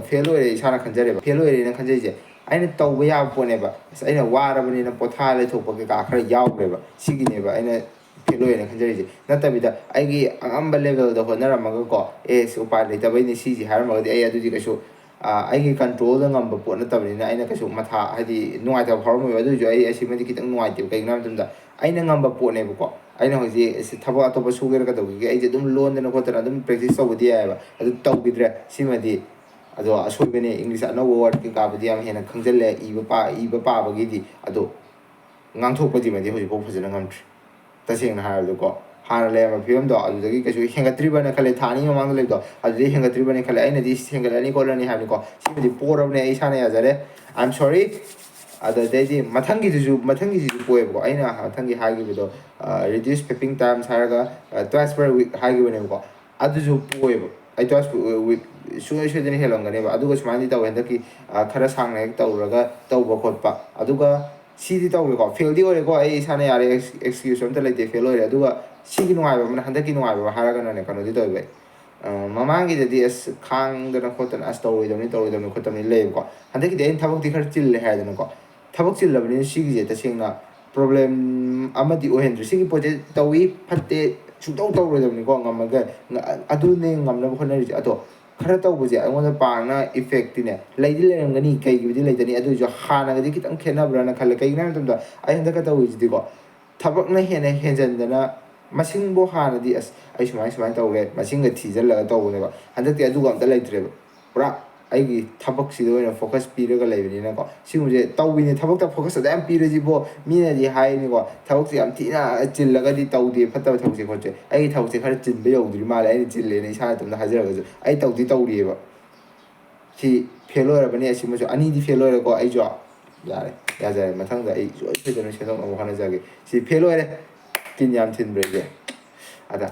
ꯐꯦꯜ ꯑꯣꯏꯔꯦ ꯏꯁꯥꯅ ꯈꯟꯖꯔꯦꯕ꯫ ꯐꯦꯜ ꯑꯣꯏꯔꯦꯅ ꯈꯟꯖꯩꯁꯦ ꯑꯩꯅ ꯇꯧꯕ ꯌꯥꯕ ꯄꯣꯠꯅꯦꯕ꯫ ꯑꯁ, ꯑꯩꯅ ꯋꯥꯔꯕꯅꯤꯅ ꯄꯣꯊꯥ ꯂꯩꯊꯣꯛꯄ ꯀꯩꯀꯥ ꯈꯔ ꯌꯥꯎꯈ꯭ꯔꯦꯕ꯫ ꯁꯤꯒꯤꯅꯦꯕ ꯑꯩꯅ ꯐꯦꯜ ꯑꯣꯏꯔꯦꯅ ꯈꯟꯖꯔꯤꯁꯦ꯫ ꯅꯠꯇꯕꯤꯗ ꯑꯩꯒꯤ ꯑꯉꯝꯕ ꯂꯦꯚꯦꯜꯗ ꯍꯣꯠꯅꯔꯝꯃꯒꯀꯣ, "ꯑꯦ, ꯁꯤ ꯎꯄꯥꯏ ꯂꯩꯇꯕꯩꯅꯦ ꯁꯤꯁꯦ" ꯍꯥꯏꯔꯝꯃꯒꯗꯤ ꯑꯩ ꯑꯗꯨꯗꯤ ꯀꯩꯁꯨ, ꯑ, ꯑꯩꯒꯤ ꯀꯟꯇ꯭ꯔꯣꯜꯗ ꯉꯝꯕ ꯄꯣꯠ ꯅꯠꯇꯕꯅꯤꯅ ꯑꯩꯅ ꯀꯩꯁꯨ ꯃꯊꯥ, ꯍꯥꯏꯗꯤ, ꯅꯨꯡꯉꯥꯏꯇꯕ ꯐꯥꯎꯔꯝꯃꯣꯏꯕ꯫ ꯑꯗꯨ ꯑꯣꯏꯔꯁꯨ ꯑꯩ ꯑꯁꯤꯃꯗꯤ ꯈꯤꯇꯪ ꯅꯨꯡꯉꯥꯏꯇꯦꯕ꯫ ꯀꯩꯒꯤꯅꯣ ꯍꯥꯏꯕ ꯃꯇꯝꯗ ꯑꯩꯅ ꯉꯝꯕ ꯄꯣꯠꯅꯦꯕꯀꯣ꯫ ꯑꯩꯅ ꯍꯧꯖꯤꯛ ꯁꯤ ꯊꯕꯛ ꯑꯇꯣꯞꯄ ꯁꯨꯒꯦꯔꯥ ꯀꯩꯗꯧꯒꯦꯒꯦ, ꯑꯩꯁꯦ ꯑꯗꯨꯝ ꯂꯣꯟꯗꯅ ꯈꯣꯠꯇꯅ ꯑꯗꯨꯝ ꯄ꯭ꯔꯦꯛꯇꯤꯁ ꯇꯧꯕꯗꯤ ꯌꯥꯏꯑꯕ, ꯑꯗꯨ ꯇꯧꯈꯤꯗ꯭ꯔꯦ꯫ ꯁꯤꯃꯗꯤ, ꯑꯗꯣ, ꯑꯁꯣꯏꯕꯅꯦ꯫ ꯏꯪꯂꯤꯁ ꯑꯅꯧꯕ ꯋꯥꯔꯗ ꯀꯩꯀꯥꯕꯨꯗꯤ ꯌꯥꯝ ꯍꯦꯟꯅ ꯈꯪꯖꯤꯜꯂꯦ, ꯏꯕ ꯄꯥ-, ꯏꯕ ꯄꯥꯕꯒꯤꯗꯤ꯫ ꯑꯗꯣ ꯉꯥꯡꯊꯣꯛꯄꯁꯤꯃꯗꯤ ꯍꯧꯖꯤꯛꯐꯥꯎ ꯐꯖꯅ ꯉꯝꯗ꯭ꯔꯤ꯫ ꯇꯁꯦꯡꯅ ꯍꯥꯏꯔꯕꯗꯀꯣ, ꯍꯥꯟꯅ ꯂꯩꯔꯝꯕ ꯐꯤꯕꯝꯗꯣ ꯑꯗꯨꯗꯒꯤ ꯀꯩꯁꯨ ꯍꯦꯟꯒꯠꯇ꯭ꯔꯤꯕꯅ ꯈꯜꯂꯦ꯫ ꯊꯥ ꯑꯅꯤ ꯃꯃꯥꯡꯗ ꯂꯩꯕꯗꯣ ꯑꯗꯨꯗꯒꯤ ꯍꯦꯟꯒꯠꯇ꯭ꯔꯤꯕꯅꯤ ꯈꯜꯂꯦ꯫ ꯑꯩꯅꯗꯤ ꯍꯦꯟꯒꯠꯂꯅꯤ ꯈꯣꯠꯂꯅꯤ ꯍꯥꯏꯕꯅꯤꯀꯣ꯫ ꯁꯤꯃꯗꯤ ꯄꯣꯔꯕꯅꯦ, ꯑꯩ ꯏꯁꯥꯅ ꯌꯥꯖꯔꯦ꯫ I am sorry꯫ ꯑꯗꯨꯗꯩꯗꯤ ꯃꯊꯪꯒꯤꯗꯨꯁꯨ, ꯃꯊꯪꯒꯤꯁꯤꯁꯨ ꯄꯣꯛꯑꯦꯕꯀꯣ꯫ ꯑꯩꯅ ꯃꯊꯪꯒꯤ ꯍꯥꯏꯈꯤꯕꯗꯣ, reduce packing times ꯍꯥꯏꯔꯒ, twice per week ꯍꯥꯏꯈꯤꯕꯅꯦꯕꯀꯣ꯫ ꯑꯗꯨꯁꯨ ꯄꯣꯛꯑꯦꯕ꯫ ꯑꯩ twice per week ꯁꯨꯡꯁꯣꯏ ꯁꯣꯏꯗꯅ ꯍꯦꯜꯂꯝꯒꯅꯦꯕ꯫ ꯑꯗꯨꯒ ꯁꯨꯃꯥꯏꯅꯗꯤ ꯇꯧꯋꯦ ꯍꯟꯗꯛꯀꯤ, ꯑ, ꯈꯔ ꯁꯥꯡꯅ ꯍꯦꯛ ꯇꯧꯔꯒ ꯇꯧꯕ ꯈꯣꯠꯄ꯫ ꯑꯗꯨꯒ ꯁꯤꯗꯤ ꯇꯧꯔꯦꯀꯣ, ꯐꯦꯜꯗꯤ ꯑꯣꯏꯔꯦꯀꯣ꯫ ꯑꯩ ꯏꯁꯥꯅ ꯌꯥꯔꯦ, ꯑꯦꯛꯁ-, ꯑꯦꯛꯁꯀ꯭ꯌꯨꯁ ꯑꯝꯇ ꯂꯩꯇꯦ, ꯐꯦꯜ ꯑꯣꯏꯔꯦ꯫ ꯑꯗꯨꯒ ꯁꯤꯒꯤ ꯅꯨꯡꯉꯥꯏꯕ ꯑꯃꯅ, ꯍꯟꯗꯛꯀꯤ ꯅꯨꯡꯉꯥꯏꯕ ꯑꯃ ꯍꯥꯏꯔꯒꯅꯅꯦ, ꯀꯩꯅꯣꯗꯤ ꯇꯧꯋꯦꯕ ꯑꯩ, ꯑ, ꯃꯃꯥꯡꯒꯤꯗꯗꯤ ꯑꯁ ꯈꯥꯡꯗꯅ ꯈꯣꯠꯇꯅ ꯑꯁ ꯇꯧꯔꯣꯏꯗꯕꯅꯤ, ꯇꯧꯔꯣꯏꯗꯕꯅꯤ ꯈꯣꯠꯇꯕꯅꯤ ꯂꯩꯌꯦꯕꯀꯣ꯫ ꯍꯟꯗꯛꯀꯤꯗꯤ ꯑꯩꯅ ꯊꯕꯛꯇꯤ ꯈꯔ ꯆꯤꯜꯂꯦ ꯍꯥꯏꯗꯅꯀꯣ꯫ ꯊꯕꯛ ꯆꯤꯜꯂꯕꯅꯤꯅ ꯁꯤꯒꯤꯁꯦ ꯇꯁꯦꯡꯅ ꯄ꯭ꯔꯣꯕ꯭ꯂꯦꯝ ꯑꯃꯗꯤ ꯑꯣꯏꯍꯟꯗ꯭ꯔꯦ꯫ ꯁꯤꯒꯤ ꯄꯣꯠꯁꯦ ꯇꯧꯏ, ꯐꯠꯇꯦ, ꯁꯨꯡꯇꯧ ꯇꯧꯔꯣꯏꯗꯕꯅꯤꯀꯣ꯫ ꯉꯝꯃꯒ ꯉ- ꯑꯗꯨꯅꯦ ꯉꯝꯅꯕ ꯍꯣꯠꯅꯔꯤꯁꯦ꯫ ꯑꯗꯣ ꯈꯔ ꯇꯧꯕꯁꯦ ꯑꯩꯉꯣꯟꯗ ꯄꯥꯡꯅ ꯏꯐꯦꯛꯇꯤꯅꯦ ꯂꯩꯗꯤ ꯂꯩꯔꯝꯒꯅꯤ, ꯀꯩꯒꯤꯕꯨꯗꯤ ꯂꯩꯇꯅꯤ꯫ ꯑꯗꯨ ꯑꯣꯏꯔꯁꯨ ꯍꯥꯟꯅꯒꯗꯤ ꯈꯤꯇꯪ ꯈꯦꯠꯅꯕ꯭ꯔꯥꯅ ꯈꯜꯂꯦ꯫ ꯀꯩꯒꯤꯅꯣ ꯍꯥꯏꯕ ꯃꯇꯝꯗ ꯑꯩ ꯍꯟꯗꯛꯀ ꯇꯧꯔꯤꯁꯤꯗꯤꯀꯣ, ꯊꯕꯛꯅ ꯍꯦꯟꯅ ꯍꯦꯟꯖꯟꯗꯅ, ꯃꯁꯤꯡꯕꯨ ꯍꯥꯟꯅꯗꯤ ꯑꯁ ꯑꯩ ꯁꯨꯃꯥꯏ ꯁꯨꯃꯥꯏꯅ ꯇꯧꯔꯦ ꯃꯁꯤꯡꯒ ꯊꯤꯖꯤꯜꯂꯒ ꯇꯧꯕꯅꯦꯕ꯫ ꯍꯟꯗꯛꯇꯤ ꯑꯗꯨꯒ ꯑꯝꯇ ꯂꯩꯇ꯭ꯔꯦꯕ꯫ ꯄꯨꯔꯥ ꯑꯩꯒꯤ ꯊꯕꯛꯁꯤꯗ ꯑꯣꯏꯅ ꯐꯣꯀꯁ ꯄꯤꯔꯒ ꯂꯩꯕꯅꯤꯅꯀꯣ꯫ ꯁꯤꯒꯨꯝꯕꯁꯦ ꯇꯧꯕꯤꯅꯦ꯫ ꯊꯕꯛꯇ ꯐꯣꯀꯁ ꯑꯗꯨ ꯌꯥꯝ ꯄꯤꯔꯁꯤꯕꯣ, ꯃꯤꯅꯗꯤ ꯍꯥꯏꯅꯤꯀꯣ, ꯊꯕꯛꯁꯦ ꯌꯥꯝ ꯊꯤꯅ ꯆꯤꯜꯂꯒꯗꯤ ꯇꯧꯗꯦ, ꯐꯠꯇꯕ ꯊꯕꯛꯁꯦ ꯈꯣꯠꯁꯦ꯫ ꯑꯩꯒꯤ ꯊꯕꯛꯁꯦ ꯈꯔ ꯆꯤꯟꯕ ꯌꯧꯗ꯭ꯔꯤ ꯃꯥꯜꯂꯦ, ꯑꯩꯅ ꯆꯤꯜꯂꯦꯅ ꯏꯁꯥꯅ ꯏꯇꯣꯝꯇ ꯍꯥꯏꯖꯔꯒꯁꯨ꯫ ꯑꯩ ꯇꯧꯗꯤ ꯇꯧꯔꯤꯑꯕ꯫ ꯁꯤ ꯐꯦꯜ ꯑꯣꯏꯔꯕꯅꯤ, ꯑꯁꯤꯃꯁꯨ ꯑꯅꯤꯗꯤ ꯐꯦꯜ ꯑꯣꯏꯔꯦꯀꯣ꯫ ꯑꯩꯁꯨ ꯌꯥꯔꯦ, ꯌꯥꯖꯔꯦ꯫ ꯃꯊꯪꯗ ꯑꯩ ꯁꯣꯏ ꯁꯣꯏꯗꯅ ꯁꯦꯝꯗꯣꯛꯅꯕ ꯍꯣꯠꯅꯖꯒꯦ꯫ ꯁꯤ ꯐꯦꯜ ꯑꯣꯏꯔꯦ, ꯀꯤꯟ ꯌꯥꯝ ꯊꯤꯟꯕ꯭ꯔꯦ ꯑꯩꯁꯦ꯫ ꯑꯗ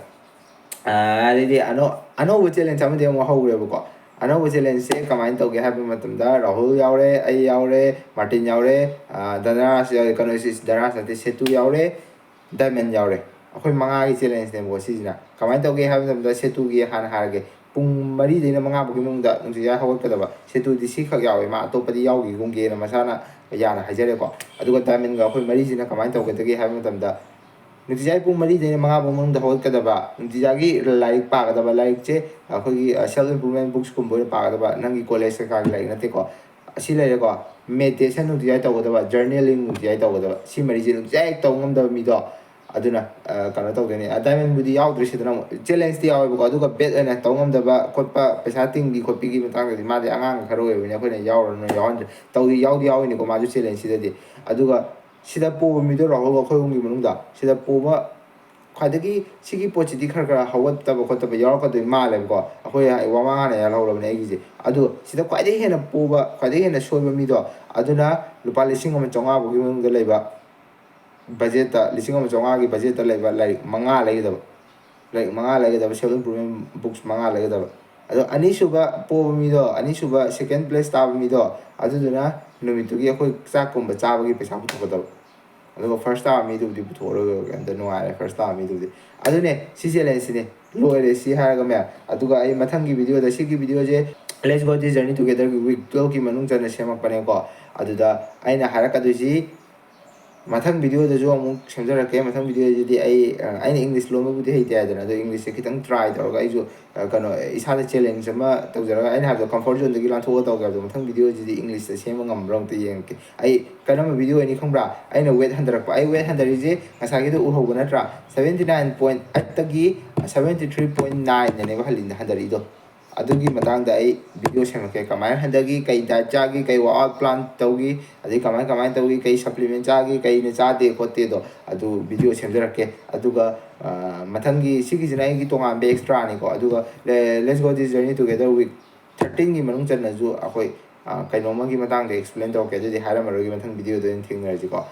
ꯑꯥ, ꯑꯗꯩꯗꯤ ꯑꯅꯧ ꯑꯅꯧꯕ ꯆꯦꯂꯦꯟꯖ ꯑꯃꯗꯤ ꯑꯃꯨꯛ ꯍꯧꯔꯦꯕꯀꯣ꯫ ꯑꯅꯧꯕ ꯆꯦꯂꯦꯟꯖꯁꯦ ꯀꯃꯥꯏꯅ ꯇꯧꯒꯦ ꯍꯥꯏꯕ ꯃꯇꯝꯗ, ꯔꯥꯍꯨꯜ ꯌꯥꯎꯔꯦ, ꯑꯩ ꯌꯥꯎꯔꯦ, ꯃꯥꯔꯇꯤꯟ ꯌꯥꯎꯔꯦ, ꯑꯥ, ꯙꯅꯔꯥꯖ ꯌꯥꯎꯔꯦ, ꯀꯩꯅꯣ, ꯁꯤ ꯙꯅꯔꯥꯖ ꯅꯠꯇꯦ, ꯁꯦꯇꯨ ꯌꯥꯎꯔꯦ, ꯗꯥꯏꯃꯟ ꯌꯥꯎꯔꯦ꯫ ꯑꯩꯈꯣꯏ ꯃꯉꯥꯒꯤ ꯆꯦꯂꯦꯟꯖꯅꯦꯕꯀꯣ ꯁꯤꯁꯤꯅ꯫ ꯀꯃꯥꯏꯅ ꯇꯧꯒꯦ ꯍꯥꯏꯕ ꯃꯇꯝꯗ, ꯁꯦꯇꯨꯒꯤ ꯍꯥꯟꯅ ꯍꯥꯏꯔꯒꯦ꯫ ꯄꯨꯡ ꯃꯔꯤꯗꯩꯅ ꯃꯉꯥ ꯐꯥꯎꯒꯤ ꯃꯅꯨꯡꯗ ꯅꯨꯡꯇꯤꯖꯥꯏ ꯍꯧꯒꯠꯀꯗꯕ꯫ ꯁꯦꯇꯨꯗꯤ ꯁꯤꯈꯛ ꯌꯥꯎꯋꯦ, ꯃꯥ ꯑꯇꯣꯞꯄꯗꯤ ꯌꯥꯎꯈꯤꯒꯨꯝꯒꯦꯅ ꯃꯁꯥꯅ ꯌꯥꯅ ꯍꯥꯏꯖꯔꯦꯀꯣ꯫ ꯑꯗꯨꯒ ꯗꯥꯏꯃꯟꯒ ꯑꯩꯈꯣꯏ ꯃꯔꯤꯁꯤꯅ ꯀꯃꯥꯏꯅ ꯇꯧꯒꯗꯒꯦ ꯍꯥꯏꯕ ꯃꯇꯝꯗ, ꯅꯨꯡꯇꯤꯖꯥꯏ ꯄꯨꯡ ꯃꯔꯤꯗꯒꯤꯅ ꯃꯉꯥ ꯐꯥꯎ ꯃꯅꯨꯡꯗ ꯍꯧꯒꯠꯀꯗꯕ, ꯅꯨꯡꯇꯤꯖꯥꯒꯤ ꯂꯥꯏꯔꯤꯛ ꯄꯥꯒꯗꯕ, ꯂꯥꯏꯔꯤꯛꯁꯦ ꯑꯩꯈꯣꯏꯒꯤ, ꯑ, self improvement booksꯀꯨꯝꯕ ꯑꯣꯏꯅ ꯄꯥꯒꯗꯕ, ꯅꯪꯒꯤ ꯀꯣꯂꯦꯖ ꯀꯩꯀꯥꯒꯤ ꯂꯥꯏꯔꯤꯛ ꯅꯠꯇꯦꯀꯣ꯫ ꯑꯁꯤ ꯂꯩꯔꯦꯀꯣ, meditation ꯅꯨꯡꯇꯤꯖꯥꯏ ꯇꯧꯒꯗꯕ, journaling ꯅꯨꯡꯇꯤꯖꯥꯏ ꯇꯧꯒꯗꯕ, ꯁꯤ ꯃꯔꯤꯁꯦ ꯅꯨꯡꯇꯤꯖꯥꯏ ꯇꯧ ꯉꯝꯗꯕ ꯃꯤꯗꯣ, ꯑꯗꯨꯅ, ꯑ, ꯀꯩꯅꯣ ꯇꯧꯗꯣꯏꯅꯦ꯫ ꯑ, ꯗꯥꯏꯃꯟꯕꯨꯗꯤ ꯌꯥꯎꯗ꯭ꯔꯦ ꯁꯤꯗꯅ ꯑꯃꯨꯛ꯫ ꯆꯦꯂꯦꯟꯖꯇꯤ ꯌꯥꯎꯋꯦꯕꯀꯣ, ꯑꯗꯨꯒ bet ꯑꯣꯏꯅ ꯇꯧ ꯉꯝꯗꯕ ꯈꯣꯠꯄ, ꯄꯩꯁꯥ ꯇꯤꯡꯕꯤ ꯈꯣꯠꯄꯤꯒꯤ ꯃꯇꯥꯡꯗꯗꯤ ꯃꯥꯗꯤ ꯑꯉꯥꯡ ꯈꯔ ꯑꯣꯏꯕꯅꯤꯅ ꯑꯩꯈꯣꯏꯅ ꯌꯥꯎꯔꯅꯨ, ꯌꯥꯎꯍꯟꯗ꯭ꯔꯦ꯫ ꯇꯧꯗꯤ ꯌꯥꯎꯗꯤ ꯌꯥꯎꯔꯤꯅꯤꯀꯣ ꯃꯥꯁꯨ ꯆꯦꯂꯦꯟꯖꯁꯤꯗꯗꯤ꯫ ꯑꯗꯨꯒ ꯁꯤꯗ ꯄꯣꯕ ꯃꯤꯗꯣ ꯔꯥꯍꯨꯜ ꯑꯩꯈꯣꯏ ꯑꯍꯨꯝꯒꯤ ꯃꯅꯨꯡꯗ ꯁꯤꯗ ꯄꯣꯕ ꯈ꯭ꯋꯥꯏꯗꯒꯤ ꯁꯤꯒꯤ ꯄꯣꯠꯁꯤꯗꯤ ꯈꯔ ꯈꯔ ꯍꯧꯒꯠꯇꯕ ꯈꯣꯠꯇꯕ ꯌꯥꯎꯔꯛꯀꯗꯣꯏ ꯃꯥꯜꯂꯦꯕꯀꯣ꯫ ꯑꯩꯈꯣꯏ ꯋꯥ ꯃꯉꯥꯅ ꯌꯥꯜꯍꯧꯔꯕꯅꯦ ꯑꯩꯒꯤꯁꯦ꯫ ꯑꯗꯣ ꯁꯤꯗ ꯈ꯭ꯋꯥꯏꯗꯒꯤ ꯍꯦꯟꯅ ꯄꯣꯕ, ꯈ꯭ꯋꯥꯏꯗꯒꯤ ꯍꯦꯟꯅ ꯁꯣꯏꯕ ꯃꯤꯗꯣ, ꯑꯗꯨꯅ ꯂꯨꯄꯥ ꯂꯤꯁꯤꯡ ꯑꯃ ꯆꯥꯝꯃꯉꯥ ꯐꯥꯎꯒꯤ ꯃꯅꯨꯡꯗ ꯂꯩꯕ ꯕꯖꯦꯠꯇ, ꯂꯤꯁꯤꯡ ꯑꯃ ꯆꯥꯝꯃꯉꯥꯒꯤ ꯕꯖꯦꯠꯇ ꯂꯩꯕ ꯂꯥꯏꯔꯤꯛ ꯃꯉꯥ ꯂꯩꯒꯗꯕ꯫ ꯂꯥꯏꯔꯤꯛ ꯃꯉꯥ ꯂꯩꯒꯗꯕ, self improvement books ꯃꯉꯥ ꯂꯩꯒꯗꯕ꯫ ꯑꯗꯣ ꯑꯅꯤꯁꯨꯕ ꯄꯣꯕ ꯃꯤꯗꯣ, ꯑꯅꯤꯁꯨꯕ second place ꯇꯥꯕ ꯃꯤꯗꯣ, ꯑꯗꯨꯗꯨꯅ ꯅꯨꯃꯤꯠꯇꯨꯒꯤ ꯑꯩꯈꯣꯏ ꯆꯥꯛꯀꯨꯝꯕ ꯆꯥꯕꯒꯤ ꯄꯩꯁꯥ ꯄꯨꯊꯣꯛꯀꯗꯕ꯫ ꯑꯗꯨꯒ first ꯇꯥꯕ ꯃꯤꯗꯨꯕꯨꯗꯤ ꯄꯨꯊꯣꯛꯑꯔꯣꯏꯕ, ꯀꯩꯝꯇ ꯅꯨꯡꯉꯥꯏꯔꯦ first ꯇꯥꯕ ꯃꯤꯗꯨꯕꯨꯗꯤ꯫ ꯑꯗꯨꯅꯦ, ꯁꯤ ꯆꯦꯂꯦꯟꯖꯁꯤꯅꯦ꯫ ꯂꯣꯏꯔꯦ ꯁꯤ ꯍꯥꯏꯔꯒ ꯃꯌꯥꯝ꯫ ꯑꯗꯨꯒ ꯑꯩ ꯃꯊꯪꯒꯤ ꯚꯤꯗꯤꯑꯣꯗ, ꯁꯤꯒꯤ ꯚꯤꯗꯤꯑꯣꯁꯦ Let's Go This Journey Togetherꯒꯤ week twelveꯀꯤ ꯃꯅꯨꯡ ꯆꯟꯅ ꯁꯦꯝꯃꯛꯄꯅꯦꯀꯣ꯫ ꯑꯗꯨꯗ ꯑꯩꯅ ꯍꯥꯏꯔꯛꯀꯗꯣꯏꯁꯤ, ꯃꯊꯪ ꯚꯤꯗꯤꯑꯣꯗꯁꯨ ꯑꯃꯨꯛ ꯁꯦꯝꯖꯔꯛꯀꯦ꯫ ꯃꯊꯪ ꯚꯤꯗꯤꯑꯣꯗꯗꯤ ꯑꯩ ꯑ, ꯑꯩꯅ ꯏꯪꯂꯤꯁ ꯂꯣꯟꯕꯕꯨꯗꯤ ꯍꯩꯇꯦ ꯍꯥꯏꯗꯅ, ꯑꯗꯣ ꯏꯪꯂꯤꯁꯁꯦ ꯈꯤꯇꯪ ꯇ꯭ꯔꯥꯏ ꯇꯧꯔꯒ ꯑꯩꯁꯨ ꯑ, ꯀꯩꯅꯣ, ꯏꯁꯥꯗ ꯆꯦꯂꯦꯟꯖ ꯑꯃ ꯇꯧꯖꯔꯒ, ꯑꯩꯅ ꯍꯥꯏꯕꯗꯣ, ꯀꯝꯐꯣꯔꯠ ꯖꯣꯟꯗꯒꯤ ꯂꯥꯟꯊꯣꯛꯑꯒ ꯇꯧꯒꯦ ꯍꯥꯏꯕꯗꯣ, ꯃꯊꯪ ꯚꯤꯗꯤꯑꯣꯁꯤꯗꯤ ꯏꯪꯂꯤꯁꯇ ꯁꯦꯝꯕ ꯉꯝꯕ꯭ꯔꯥ ꯑꯝꯇ ꯌꯦꯡꯉꯛꯀꯦ꯫ ꯑꯩ ꯀꯔꯝꯕ ꯚꯤꯗꯤꯑꯣ ꯑꯣꯏꯅꯤ ꯈꯪꯕ꯭ꯔꯥ? ꯑꯩꯅ ꯋꯦꯠ ꯍꯟꯊꯔꯛꯄ, ꯑꯩ ꯋꯦꯠ ꯍꯟꯊꯔꯤꯁꯦ ꯉꯁꯥꯏꯒꯤꯗꯣ ꯎꯍꯧꯕ ꯅꯠꯇ꯭ꯔꯥ? Seventy nine point eight ꯇꯒꯤ seventy three point nine ꯅꯦꯕ ꯍꯜꯂꯤ-, ꯍꯟꯊꯔꯛꯏꯗꯣ꯫ ꯑꯗꯨꯒꯤ ꯃꯇꯥꯡꯗ ꯑꯩ ꯚꯤꯗꯤꯑꯣ ꯁꯦꯝꯃꯛꯀꯦ꯫ ꯀꯃꯥꯏꯅ ꯍꯟꯊꯈꯤ, ꯀꯩ ꯗꯥꯏꯠ ꯆꯥꯈꯤ, ꯀꯩ ꯋꯥꯛꯑꯥꯎꯠ ꯄ꯭ꯂꯥꯟ ꯇꯧꯈꯤ, ꯑꯗꯩ ꯀꯃꯥꯏ ꯀꯃꯥꯏꯅ ꯇꯧꯈꯤ, ꯀꯩ ꯁꯄ꯭ꯂꯤꯃꯦꯟ ꯆꯥꯈꯤ, ꯀꯩꯅ ꯆꯥꯗꯦ ꯈꯣꯠꯇꯦꯗꯣ, ꯑꯗꯨ ꯚꯤꯗꯤꯑꯣ ꯁꯦꯝꯖꯔꯛꯀꯦ꯫ ꯑꯗꯨꯒ ꯑ, ꯃꯊꯪꯒꯤ, ꯁꯤꯒꯤꯁꯤꯅ ꯑꯩꯒꯤ ꯇꯣꯉꯥꯟꯕ ꯑꯦꯛꯁꯇ꯭ꯔꯥꯅꯤꯀꯣ꯫ ꯑꯗꯨꯒ Let's Go This Journey Together week thirteen ꯒꯤ ꯃꯅꯨꯡ ꯆꯟꯅꯁꯨ ꯑꯩꯈꯣꯏ ꯑ, ꯀꯩꯅꯣꯝꯃꯒꯤ ꯃꯇꯥꯡꯗ ꯑꯦꯛꯁꯄ꯭ꯂꯦꯟ ꯇꯧꯔꯛꯀꯦ꯫ ꯑꯗꯨꯗꯤ ꯍꯥꯏꯔꯝꯃꯔꯣꯏꯒꯦ, ꯃꯊꯪ ꯚꯤꯗꯤꯑꯣꯗ ꯑꯣꯏꯅ ꯊꯦꯡꯅꯔꯁꯤꯀꯣ꯫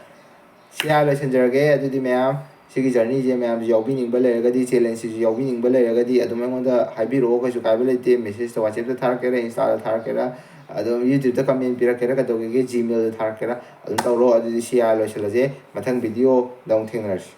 ꯁꯤ ꯍꯥꯏꯔ ꯂꯣꯏꯁꯤꯟꯖꯔꯒꯦ꯫ ꯑꯗꯨꯗꯤ ꯃꯌꯥꯝ, ꯁꯤꯒꯤ ꯖꯔꯅꯤꯁꯦ ꯃꯌꯥꯝꯁꯨ ꯌꯥꯎꯕꯤꯅꯤꯡꯕ ꯂꯩꯔꯒꯗꯤ, ꯆꯦꯂꯦꯟꯖꯁꯤꯁꯨ ꯌꯥꯎꯕꯤꯅꯤꯡꯕ ꯂꯩꯔꯒꯗꯤ ꯑꯗꯨꯝ ꯑꯩꯉꯣꯟꯗ ꯍꯥꯏꯕꯤꯔꯛꯑꯣ, ꯀꯩꯁꯨ ꯀꯥꯏꯕ ꯂꯩꯇꯦ꯫ ꯃꯦꯁꯦꯖꯇ, WhatsApp ꯇ ꯊꯥꯔꯛꯀꯦꯔꯥ, Insta ꯗ ꯊꯥꯔꯛꯀꯦꯔꯥ, ꯑꯗꯨꯝ YouTube ꯇ ꯀꯃꯦꯟ ꯄꯤꯔꯛꯀꯦꯔꯥ, ꯀꯩꯗꯧꯒꯦꯒꯦ, Gmail ꯗ ꯊꯥꯔꯛꯀꯦꯔꯥ, ꯑꯗꯨꯝ ꯇꯧꯔꯣ꯫ ꯑꯗꯨꯗꯤ ꯁꯤ ꯍꯥꯏꯔ ꯂꯣꯏꯁꯤꯜꯂꯁꯦ꯫ ꯃꯊꯪ ꯚꯤꯗꯤꯑꯣꯗ ꯑꯃꯨꯛ ꯊꯦꯡꯅꯔꯁꯤ꯫